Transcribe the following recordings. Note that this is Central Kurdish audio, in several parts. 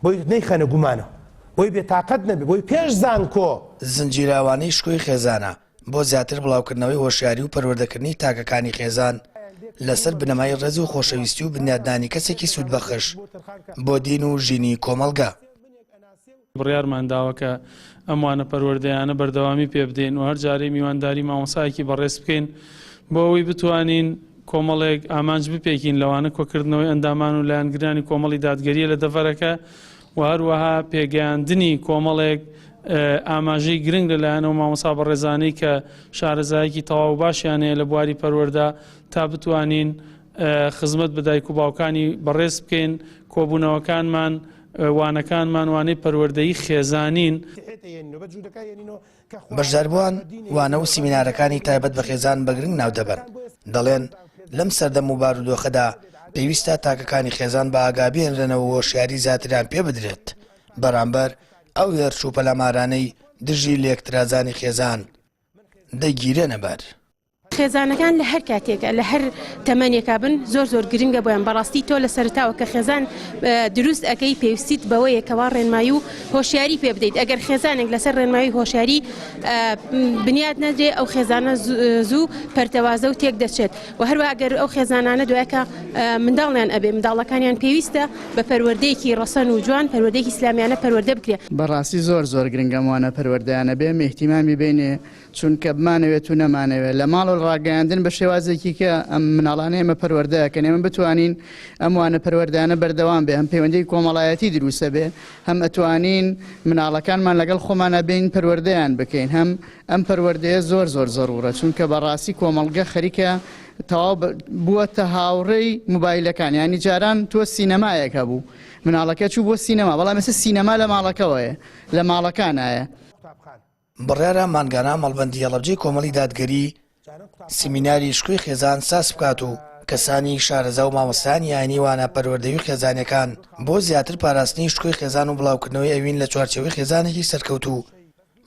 بۆی نەیخەنە گومانەوە، بۆی بێتاقەت نەبێ، بۆی پێش زانکۆ. زنجیرەوانەی شکۆی خێزانە بۆ زیاتر بڵاوکردنەوەی هۆشیاری و پەروەردەکردنی تاکەکانی خێزان لەسەر بنەمای ڕێز و خۆشەویستی و بنیادنانی کەسێکی سوودبەخش بۆ دین و ژینی کۆمەڵگە. بڕیارمان داوە کە ئەم وانە پەروەردەیانە بەردەوامی پێ بدەین و هەر جارەی میوانداری مامۆسایەکی بەڕێز بکەین بۆ ئەوەی بتوانین کۆمەڵێک ئامانج بپێکین لەوانە کۆکردنەوەی ئەندامان و لایەنگرانی کۆمەڵی دادگەریە لە دەڤەرەکە و هەروەها پێگەیاندنی کۆمەڵێک ئاماژەی گرنگ لەلایەن ئەو مامۆسا بەڕێزانەی کە شارەزایەکی تەواو باشیان هەیە لە بواری پەروەردە تا بتوانین خزمەت بە دایک و باوکانی بەڕێز بکەین کۆبوونەوەکانمان وانەکانمان وانەی پەروەردەیی خێزانین. بەشداربووان وانە و سیمینارەکانی تایبەت بە خێزان بە گرنگ ناودەبەن، دەڵێن، لەم سەردەم و بارودۆخەدا پێویستە تاکەکانی خێزان بە ئاگا بهێنرێنەوە و هۆشیاری زیاتریان پێ بدرێت بەرامبەر ئەو هێرش و پەلامارانەی دژی لێکترازانی خێزان دەگیرێنە بەر. خێزانەکان لە هەر کاتێکا لە هەر تەمەنێکا بن زۆر زۆر گرنگە بۆیان بەڕاستی تۆ لە سەرتاوە کە خێزان دروست ئەەکەی پێویستیت بەوەیە کەوا ڕێنمایی و هۆشیاری پێ بدەیت ئەگەر خێزانێک لەسەر ڕێنمایی هۆشیاری بنیاد نەدرێ ئەو خێزانە زوو پەرتەوازە و تێک دەچێت و هەروە ئەگەر ئەو خێزانانە دوایەکە منداڵیان ئەبێ منداڵەکانیان پێویستە بە پەروەردەیەکی ڕەسەن و جوان پەروەردەیەکی ئیسلامیانە پەروەردە بکرێ. بەڕاستی زۆر زۆر گرنگە ئەم وانە پەروەردەیانە بێ ئیهتیمامی بینێ چونکە بمانەوێت و نەمانەوێت لە ماڵ و ڕاگەیاندن بە شێوازێکی کە ئەم مناڵانە ئێمە پەروەردە ئەکەن ئێمە بتوانین ئەم وانە پەروەردانە بەردەوام بێ هەم پەیوەندی کۆمەڵایەتی دروستە بێ هەم ئەتوانین مناڵەکانمان لەگەڵ خۆمانە بین پەروەردەیان بکەین هەم ئەم پەروەردەیە زۆر زۆر زەرورە چونکە بەڕاستی کۆمەڵگە خەریکە تەواو بووەتە هاوڕێی موبایلەکان یانی جاران تۆ سینەمایەک هەبوو مناڵەکە چوو بۆ سینەما بەڵام ئێستا سینەما لە ماڵەکەوەیە لە ماڵەکانایە. بڕیارە مانگانە مەڵبەندی هەڵەبجەی کۆمەڵی دادگەری سیمیناری شکۆی خێزان ساز بکات و کەسانی شارەزا و مامۆستایانی ئاینی وانە پەروەردەیی و خێزانیەکان بۆ زیاتر پاراستنی شکۆی خێزان و بڵاوکردنەوەی ئەوین لە چوارچێوەی خێزانێکی سەرکەوتوو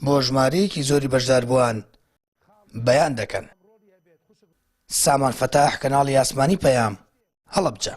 بۆ ژمارەیەکی زۆری بەشداربووان بەیان دەکەن. سامان فەتاح، کەناڵی ئاسمانی پەیام، هەڵەبجە.